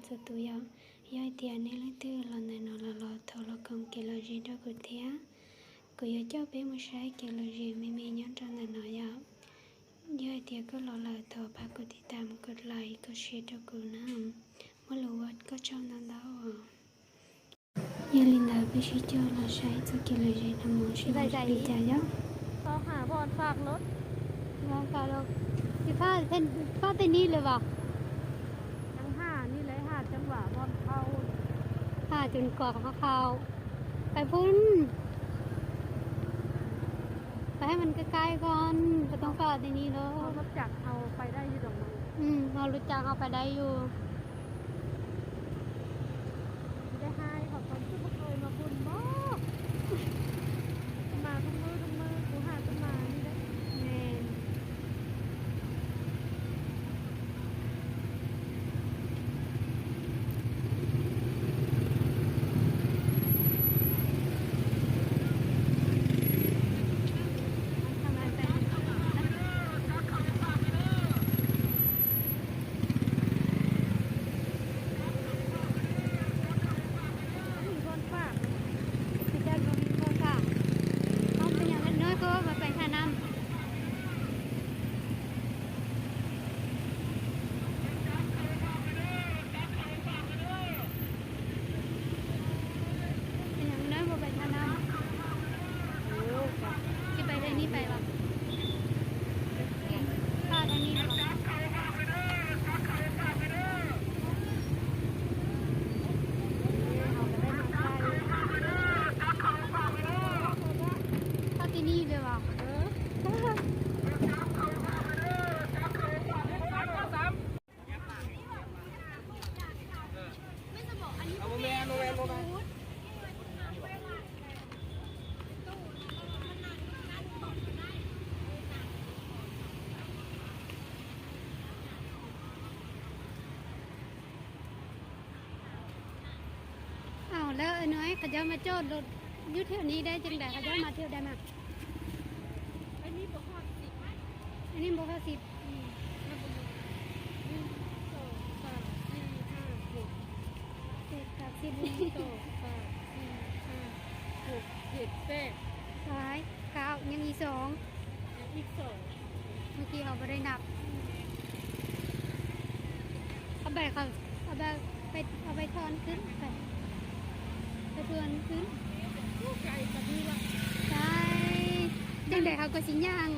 Cho tôi dõi, dõi tia nên lưới tư lo này nó là lo thầu lo công kể lo gì đó của thia. Của dõi cho bé một sai kể lo gì mê mê nhắn trong này nó dõi. Dõi tia cứ lo là thầu ba của thì tạm, của like, của share cho của năm. Mỗi lũ vật có trong năm đó. Dõi linh đạo bé chỉ cho lo sai cho kể lo gì năm món chỉ lo gì chả dõi. ຊາວຫ້າບ່ອນຝາກລົດ ວາງກາລົກ ຊິພາເພິ່ນ ພາໄປນີ້ເລີຍບໍ່? ຍັງຫານີ້ແຫຼະ ຫາຈັງຫວະບ່ອນເຂົ້າ ຫາຈົນກວ່າເຮົາເຂົ້າ ໄປພຸ້ນ ໄປໃຫ້ມັນໃກ້ໆກ່ອນ ບໍ່ຕ້ອງຝາກແຕ່ນີ້ເນາະ ເຮົາລົດຈັກເຮົາໄປໄດ້ຢູ່ດອກເນາະ ອືມ ເຮົາລົດຈັກເຮົາໄປໄດ້ຢູ່. ຊິໄດ້ຫາຍເຂົາກ່ອນ ຄືບໍ່ເຄີຍມາບຸນບໍ? ມາທຸກມື້ທຸກມື້ ກູຫາແຕ່ມານີ້ແຫຼະ ແມ່ນ. ມີບ່ອນຝາກ ຄືຈັກບໍ່ມີບ່ອນຝາກ ເຮົາເປັນຫຍັງເລັກນ້ອຍກໍວ່າໄປທ່ານ້ຳ ເປັນຫຍັງເລີຍບໍ່ໄປທ່ານ້ຳ? ໂອ້ ຊິໄປທາງນີ້ໄປບໍ່? ເຂົ້າທາງນີ້ໄປບໍ່? ເຂົ້າທີ່ນີ້ເລີຍບໍ່? ເອີ. ອ້າວ ແລ້ວເອື້ອຍນ້ອຍ ເຂົາເຈົ້າມາຈອດລົດຢູ່ແຖວນີ້ໄດ້ຈັ່ງໃດ? ເຂົາເຈົ້າມາແຖວໃດມາ? ອັນນີ້ບໍ່ຮອດສິບ ອັນນີ້ບໍ່ຮອດສິບ ອືມ ນັບເບິ່ງ ໜຶ່ງ ສອງ ສາມ ສີ່ ຫ້າ ຫົກ ເຈັດ ແປດ ສິບ ໜຶ່ງ ສອງ ສາມ ສີ່ ຫ້າ ຫົກ ເຈັດ ແປດ ປາຍ ເກົ້າ ຍັງອີກສອງ ຍັງອີກສອງ ເມື່ອກີ້ເຮົາບໍ່ໄດ້ນັບ. ເອົາໃບເຂົາ ເອົາໃບ ໄປ ເອົາໃບທອນຂຶ້ນ ໄປ ໄປທວນຂຶ້ນ. ໂອ້ ໄກປານນີ້ວະ ໄກ ຈັ່ງໃດເຮົາກໍຊິຍ່າງ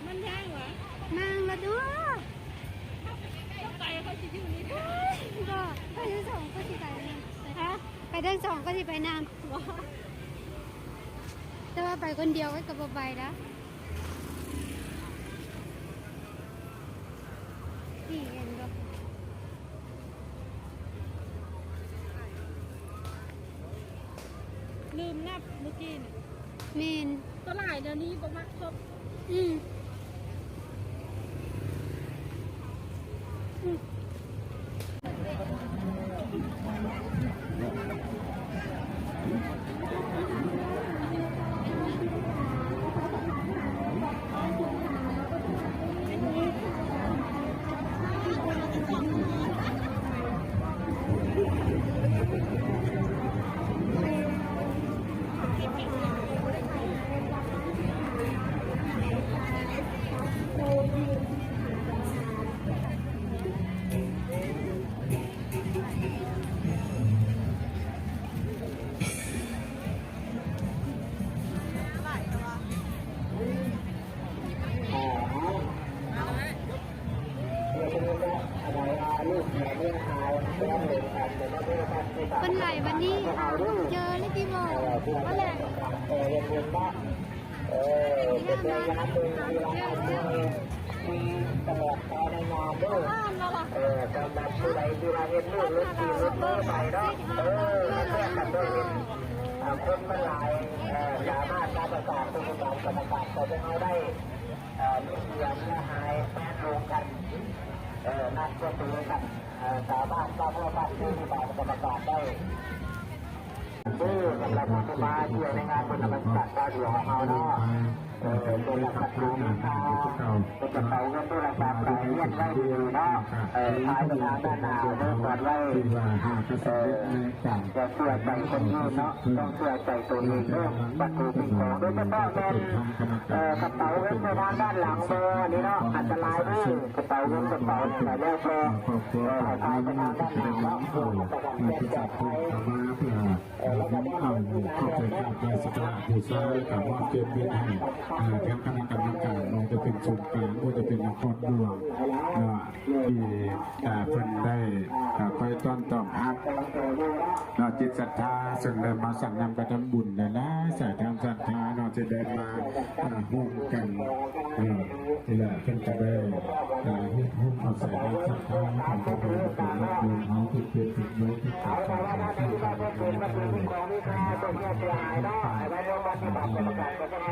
ມັນຍ່າງຫວາ? ຍ່າງລະຕົວະ ໄປເຂົາຊິຢູ່ນີ້ ບໍ່ ໄປທັງສອງກໍຊິໄປນຳ ຮະ ໄປທັງສອງກໍຊິໄປນຳ ບໍ່ ແຕ່ວ່າໄປຄົນດຽວກໍບໍ່ໄປລະ. ນີ້ເຫັນບໍ່? ລືມນັບມື້ກີ້ນີ້ ແມ່ນ ຕົວຫຼາຍແນວນີ້ບໍ່ມັກຄົບ ອືມ. ເພິ່ນໄຫຼບັດນີ້ ເຈີເລີຍຕິບໍ່? ເອີ ເປັນໄລຍະໜຶ່ງທີ່ວ່າເຮົາມີຕະຫຼອດພາຍໃນງານເດີ. ເອີ ສຳລັບຜູ້ໃດທີ່ວ່າເຮັດລູກເຮັດຕີນເຮັດມືໄປເນາະ ເອີ ເພື່ອກັນໂດຍ ເອີ ຄົນມັນຫຼາຍ ເອີ ສາມາດມາປະກາດ ເປັນການປະກາດຂອງພວກເຮົາໄດ້ ເອີ ມີສຽງເນື້ອຫາຍແມ່ນລົງກັນ ເອີ ນັດປະຕູກັນ ເອີ ສາມາດມາຮ່ວມງານທີ່ການປະກາດໄດ້. ເດີ ສຳລັບຜູ້ທີ່ມາທ່ຽວໃນງານບຸນນະມັດສະການຕາຫຼວງຂອງເຮົາເນາະ ເອີ ໂທລະສັບໂທລະສັບ ກະເປົາເງິນໂທລະສັບກະຮຽນໄວ້ດີໆເນາະ ເອີ ພາຍທາງດ້ານໜ້າເດີ ກອດໄວ້ ເອີ ຢ່າເຊື່ອໃຈຄົນອື່ນເນາະ ຕ້ອງເຊື່ອໃຈໂຕເອງເດີ ວັດຖຸສິ່ງຂອງ ໂດຍສະເພາະແມ່ນ ເອີ ກະເປົາເງິນພາຍທາງດ້ານຫຼັງເດີ ອັນນີ້ເນາະ ອັນຕະລາຍເດີ ກະເປົາເງິນກະເປົານີ້ແຫຼະ ແລ້ວແຕ່ ເອີ ພາຍທາງດ້ານໜ້າເນາະ ເອີ ເພື່ອເອົາເຂົ້າໄປກາບໄຫວ້ສັກກາລະບູຊາ ແລ້ວກະມອບເກັບເງິນໃຫ້ ເອີ ທາງຄະນະກຳມະການ ບໍ່ວ່າຈະເປັນສູນກາງ ບໍ່ວ່າຈະເປັນນະຄອນຫຼວງເນາະ ທີ່ ເອີ ເພິ່ນໄດ້ ເອີ ຄອຍຕ້ອນຕອງຮັບເນາະ ຈິດສັດທາ ເຊິ່ງໄດ້ມາສ້າງນຳກະທຳບຸນຫຼາຍໆສາຍທາງສັດທາເນາະ ທີ່ໄດ້ມາ ເອີ ຮ່ວມກັນເນາະ ນີ້ແຫຼະ ເພິ່ນກະໄດ້ ເອີ ເຮັດຮ່ວມເອົາໃສ່ໃນສັດທາຂອງພວກເຮົາ ເປັນນັກບຸນເຮົາ ທີ່ເປັນ ເປັນໄວ້ ທີ່ເປັນການ ເປັນການ ເປັນການ ເປັນການ ເປັນການ ເ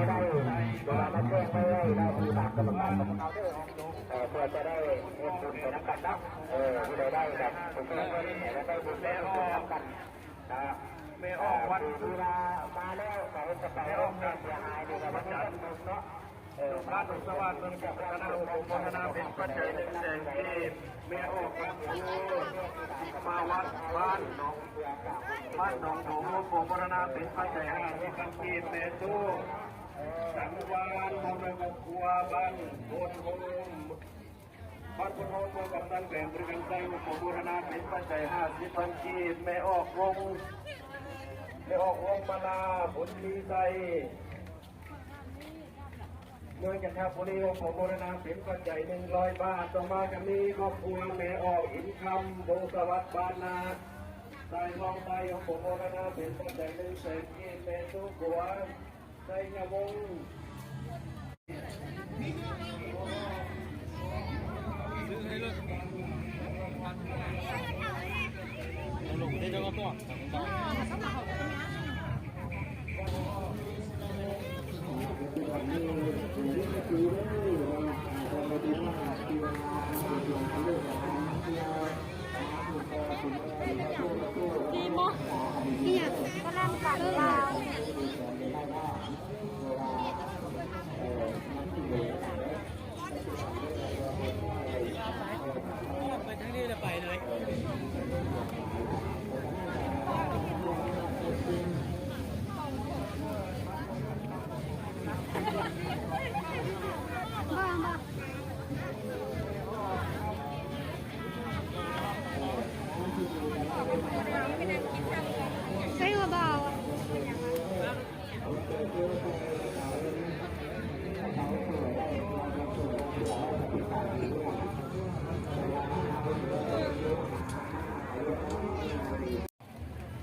ອີ ເພື່ອຈະໄດ້ເຮັດບຸນໄປນຳກັນເນາະ ເອີ ຜູ້ໃດໄດ້ກະ ຜູ້ໃດໄດ້ບຸນໄປນຳກັນນະ ແມ່ອອກວັດ ເອີ ຜູ້ທີ່ວ່າມາແລ້ວກະເຮັດກະເປົາເງິນເສຍຫາຍນີ້ກະບໍ່ມີເງິນບຸນເນາະ ເອີ ລູກຫຼານສະຫວັນເມືອງຈັນທະນະ ໂອໂມທະນາເປັນປັດໄຈໜຶ່ງແສນກີບ ແມ່ອອກວັດ ມາວັດບ້ານໜອງ ບ້ານໜອງໂດງ ໂອໂມທະນາເປັນປັດໄຈຫ້າສິບພັນກີບ ແມ່ໂຊ ສັງວານ ພ້ອມດ້ວຍຄອບຄົວ ບ້ານໂພນໂຮມ ບ້ານໂພນໂຮມ ເມືອງກຳນັນ ແຂວງບໍລິຄຳໄຊ ຮ່ວມໂປະບູລະນະເປັນປັດໄຈຫ້າສິບພັນກີບ ແມ່ອອກວົງ ແມ່ອອກວົງມາລາ ບຸນມີໄຊ ເມືອງຈັນທະບູລີ ຮ່ວມໂປະບູລະນະເປັນປັດໄຈໜຶ່ງຮ້ອຍບາດ. ຕໍ່ມາກະມີຄອບຄົວແມ່ອອກ ອິນຄຳ ວົງສະຫວັດ ບ້ານນາຊາຍ ຮ່ອງໃຕ້ ຮ່ວມໂປະບູລະນະເປັນປັດໄຈໜຶ່ງແສນກີບ ແມ່ສຸຂວັນ ໄຊຍະວົງ. ດີບໍ່? ອີ່ຫຍັງ? ກະແລັມກັນລາວ. ໄປທາງນີ້ລະໄປເລີຍ. ໃສ່ຫົວບ່າວ.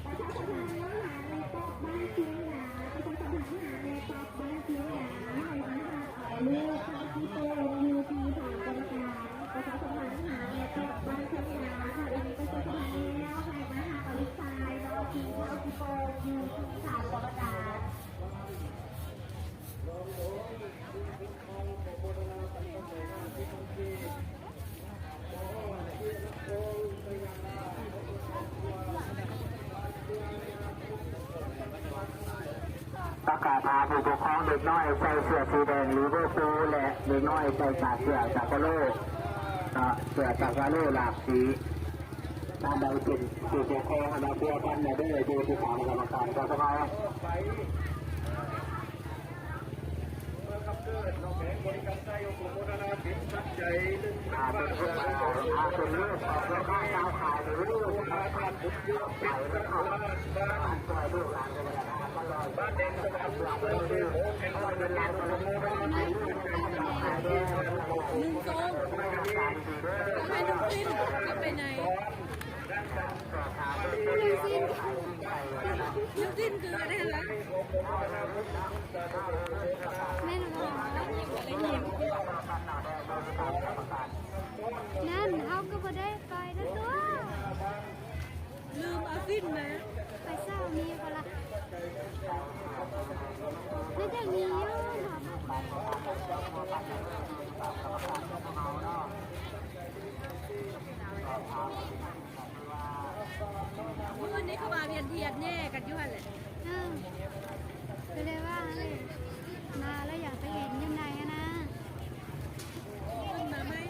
ປະຊາສຳພັນຫາແມ່ປອບບ້ານຊິງຫາ ປະຊາສຳພັນຫາແມ່ປອບບ້ານຊິງຫາ ໃຫ້ມາຫາເອົາລູກ ເອົາທີ່ໂຕນຢູ່ທີ່ສາມກຳມະການ ປະຊາສຳພັນຫາແມ່ປອບບ້ານຊິງຫາ ຖ້າເອີນປະຊາສຳພັນແລ້ວ ໃຫ້ມາຫາເອົາລູກຊາຍເນາະ ທີ່ເຖົ້າທີ່ໂຕນຢູ່ທີ່ສາມກຳມະການ. ປະກາດຫາຜູ້ປົກຄອງເດັກນ້ອຍໃສ່ເສື້ອສີແດງລີເວີພູ ແລະ ເດັກນ້ອຍໃສ່ເສື້ອຊາກາໂລ ເນາະ ເສື້ອຊາກາໂລຫຼາກສີ. ທ່ານໃດເປັນຜູ້ປົກຄອງ ໃຫ້ມາພົວພັນແດ່ເດີ ຢູ່ທີ່ສາມກຳມະການ ກະສະພາ. ໜຶ່ງ ສອງ ໃຫ້ນ້ອງຕິນໄປໄຫນ? ນ້ອງຕິນຄືໄດ້ລະ ແມ່ນບໍ່? ນັ້ນເຮົາກະບໍ່ໄດ້ໄປນະຕົວະ ລືມເອົາສິ້ນມາ. ໄປເຊົ້າມີບໍ່ລະ? ໜ້າຈະມີຢູ່. ມື້ນີ້ເຂົາວ່າວຽນທຽນແຍ່ກັນຢູ່ຫັ້ນແຫຼະ. ເອີ ກະເລີຍວ່າຫັ້ນແຫຼະ. ມາແລ້ວຢາກໄປຫຼິ້ນຢູ່ໃນຫັ້ນນະ. ມາໃໝ່.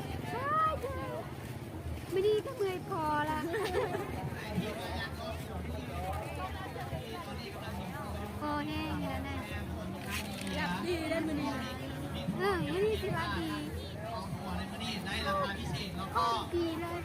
ມື້ນີ້ກໍເມື່ອຍຄໍລະ. ຄໍແຫ້ງຢູ່ແລ້ວນະ. ຫຼັບດີເດ້ມື້ນີ້ນະ. ເອີ ມື້ນີ້ຊິຫຼັບດີ. ດີເລີຍ.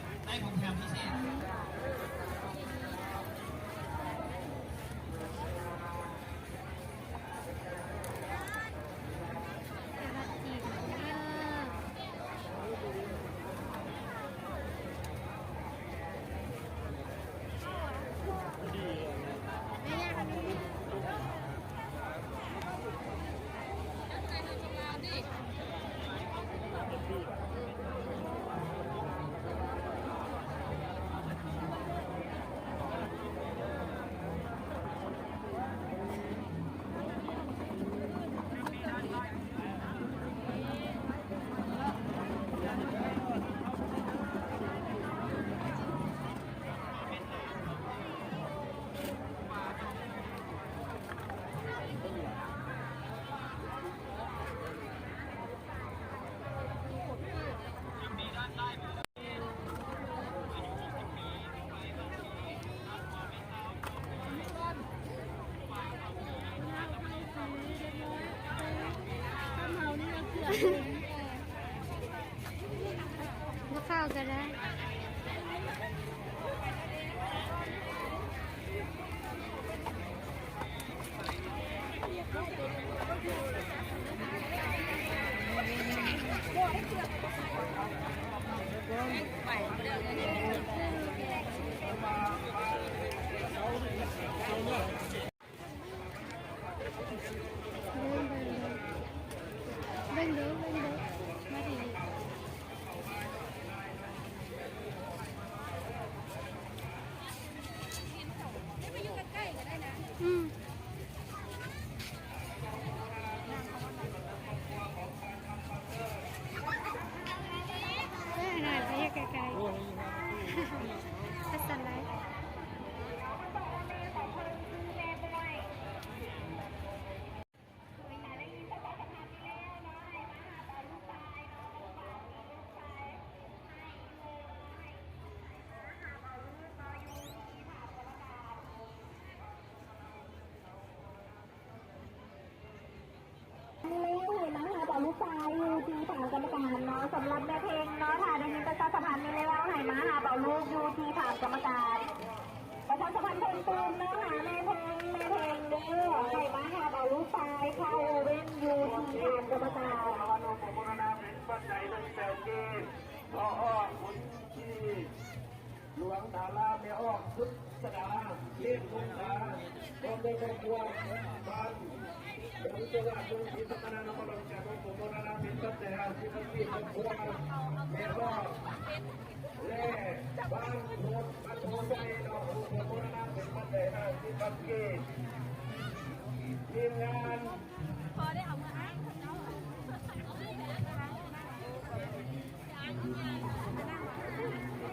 ບໍ່ເຂົ້າກໍໄດ້. ເບິ່ງດູ ເບິ່ງດູ ມາດີ. ອືມ ເອີ ໜ້າຈະເຮັດໄກໆ ໂອ້ຍ ພາສາໄລ. ແລ້ວໃຫ້ມາຫາເອົາລູກຊາຍຢູ່ທີ່ຖານກຳມະການເນາະ. ສຳລັບແມ່ເພັງເນາະ ຖ້າໄດ້ຍິນປະຊາສຳພັນນີ້ແລ້ວ ໃຫ້ມາຫາເອົາລູກຢູ່ທີ່ຖານກຳມະການ. ປະຊາສຳພັນເພີ່ມຕື່ມເນາະ ຫາແມ່ເພັງ ແມ່ເພັງເດີ ໃຫ້ມາຫາເອົາລູກຊາຍເຂົ້າເວັນຢູ່ທີ່ຖານກຳມະການ. ອະນຸໂມທະນາເປັນປັດໄຈໜຶ່ງແສນກີບ ພໍ່ອອກບຸນທີ່ ຫຼວງດາລາແມ່ອອກ ພຶດສະດາ ເລກວົງສາ ພ້ອມດ້ວຍຄອບຄົວ ບ້ານດົງສະຫວາດ ເມືອງສີພັດທະນາ ນະຄອນຫຼວງຊຽງຂວາງ ອະນຸໂມທະນາເປັນປັດໄຈຫ້າສິບພັນກີບ ຄອບຄົວແມ່ອອກ ແລະ ບ້ານໂພນ ບ້ານໂພນໃຫຍ່ເນາະ ອະນຸໂມທະນາເປັນປັດໄຈຫ້າສິບພັນກີບ ທີມງານ ພໍໄດ້ເອົາເມືອອ້າງເຂົາເຈົ້າ.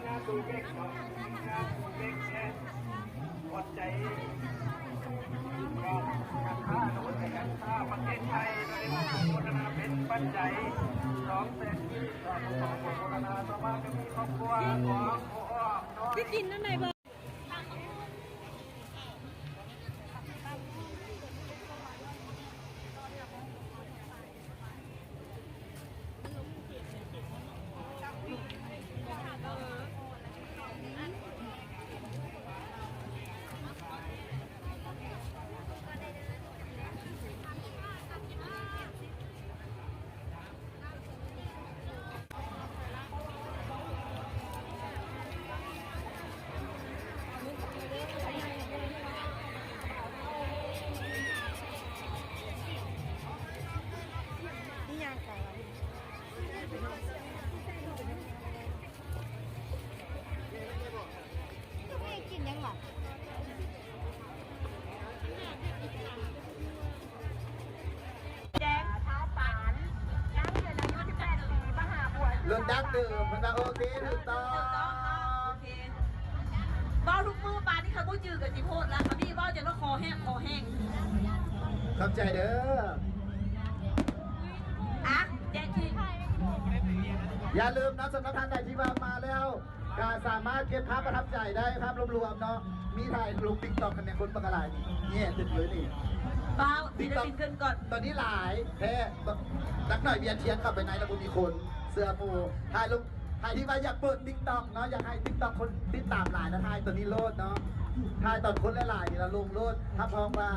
ງານໂປຣເຈັກເນາະ ງານໂປຣເຈັກແທ້ ຂອບໃຈການຄ້າ ການຄ້າປະເທດໄທ ໄດ້ໂມທະນາເປັນປັດໄຈສອງແສນກີບ ຂໍອະນຸໂມທະນາ. ຕໍ່ມາກໍມີຄອບຄົວຂອງພໍ່ອອກເນາະ ໄດ້ກິນນຳໃດບໍ່? ອີ່ຫຍັງກະ ເຈົ້າບໍ່ໄດ້ກິນຫຍັງຫວາ? ແດງ ທ້າວປານ ນາງເປັນອາຍຸສິບແປດປີ ມະຫາບົວ ລົດດັກດື່ມ ເພິ່ນວ່າ ໂອເຄ ຖືກຕ້ອງ ຖືກຕ້ອງເນາະ ໂອເຄ. ເວົ້າທຸກມື້ປານນີ້ ຄັນບໍ່ຈື່ກໍຊິໂພດລະ ຄັນນີ້ເວົ້າຈົນວ່າຄໍແຫ້ງ ຄໍແຫ້ງ. ຂອບໃຈເດີ. ຢ່າລືມເນາະ ສຳລັບທ່ານໃດທີ່ວ່າມາແລ້ວ ກໍສາມາດເກັບພາບປະທັບໃຈໄດ້ ພາບລວມໆເນາະ ມີຖ່າຍລົງ TikTok ກັນແດ່ ຄົນບັກຫຼາຍນີ້ ແຍ່ເຕັມເລີຍນີ້ ປາວ TikTok ຂຶ້ນກ່ອນ ຕອນນີ້ຫຼາຍແທ້ ຈັກໜ່ອຍບຽດທຽນເຂົ້າໄປໃນ ແລ້ວບໍ່ມີຄົນ ເຊື່ອໝູ່ ຖ່າຍລົງ ໃຜທີ່ວ່າຢາກເປີດ TikTok ເນາະ ຢາກໃຫ້ TikTok ຄົນຕິດຕາມຫຼາຍນະ ຖ່າຍຕົວນີ້ໂລດເນາະ ຖ່າຍຕອນຄົນຫຼາຍໆນີ້ລະລົງໂລດ ຮັບຮອງວ່າ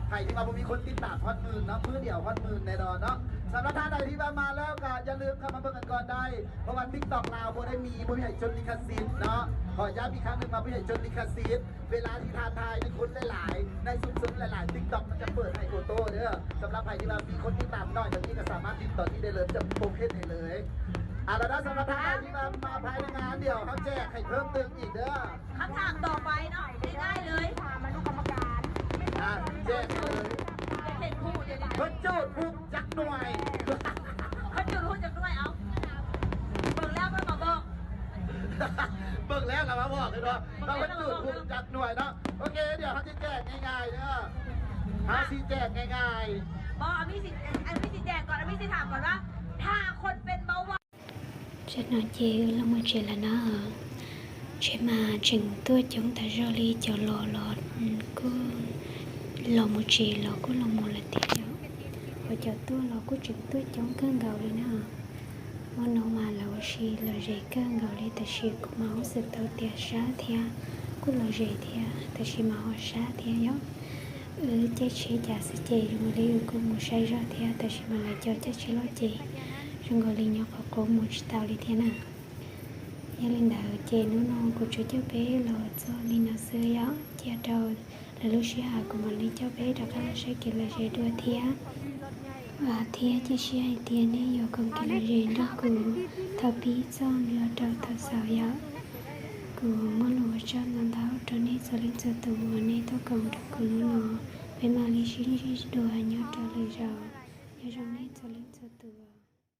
ໃຜທີ່ວ່າບໍ່ມີຄົນຕິດຕາມຮອດໝື່ນເນາະ ມື້ດຽວຮອດໝື່ນແນ່ນອນເນາະ. ສຳລັບທ່ານໃດທີ່ວ່າມາແລ້ວກໍຢ່າລືມເຂົ້າມາເບິ່ງກັນກ່ອນໄດ້ ເພາະວ່າ TikTok ລາວບໍ່ໄດ້ມີ ບໍ່ມີໃຫ້ຈົດລິຂະສິດເນາະ ຂໍຢ້ຳອີກຄັ້ງໜຶ່ງວ່າບໍ່ມີໃຫ້ຈົດລິຂະສິດ. ເວລາທີ່ທ່ານຖ່າຍໃນຄົນຫຼາຍໆ ໃນຊຸມຊົນຫຼາຍໆ TikTok ມັນຈະເປີດໃຫ້ໂອໂຕ້ເດີ້. ສຳລັບໃຜທີ່ວ່າມີຄົນຕິດຕາມໜ້ອຍ ແບບນີ້ກໍສາມາດຕິດຕໍ່ທີ່ໄດ້ເລີຍ ຈະ open ໃຫ້ເລີຍ. ເອົາລະນະ ສຳລັບທ່ານໃດທີ່ວ່າມາພາຍໃນງານ ດຽວເຮົາແຈກໃຫ້ເພີ່ມຕື່ມອີກເດີ້. ຄຳຖາມຕໍ່ໄປເນາະ ງ່າຍໆເລີຍ ອ່ະ ແຈກເລີຍ ຢາກເຫັນຜູ້ດຽວນີ້ ເພິ່ນຈູດພຸກຈັກໜ່ວຍ ເພິ່ນຈູດພຸກຈັກໜ່ວຍ ເອົາ ເບິ່ງແລ້ວກໍມາບອກ ເບິ່ງແລ້ວກໍມາບອກເລີຍເນາະ ວ່າເພິ່ນຈູດພຸກຈັກໜ່ວຍເນາະ. ໂອເຄ ດຽວເຮົາຊິແຈກງ່າຍໆເດີ້ ເຮົາຊິແຈກງ່າຍໆ ບໍ່ ອາມີຊິ ອາມີຊິແຈກກ່ອນ ອາມີຊິຖາມກ່ອນວ່າ ຖ້າຄົນເປັນເບົາຫວານ Chắc nó chê ư lòng mùa chê là nó hả? Chê mà chỉnh tua chống ta do li cho lò lò, ừ, cứ lòng mùa chê lò cứ lòng mùa là tí đó. Và cho tua lò cứ chỉnh tua chống cơn gầu li nó hả? Món nó mà lò xì lò dễ cơn gầu li ta xì cũng mà hốt sự tao tia sá thia, cứ lò dễ thia, ta xì mà họ sá thia đó. Ư, chê chê chả sự chê, dùng li ư cũng mùa sai do thia, ta xì mà lại cho chê chê lo chê. Rung gò li nhó khó cố mùa chi tau li thia nà. Yá linh đảo chê nú nô của chúa chơ pé lo cho linh nó xưa yó. Chia trầu là lúc xưa hà của mọt linh cho pé đọc khá là sai kể là dễ đua thia. Và thia chia sẻ hai thia nê yó công kể là dễ đua cù. Thao pí cho nua trầu thao xào yó. Cù mó lùa cho nón tháo cho nê cho linh cho tù mùa nê thao công trầu cù nú nô. Pé mà linh xin dễ đua nhó trầu lời giàu. Nhó trong nê cho linh cho tù.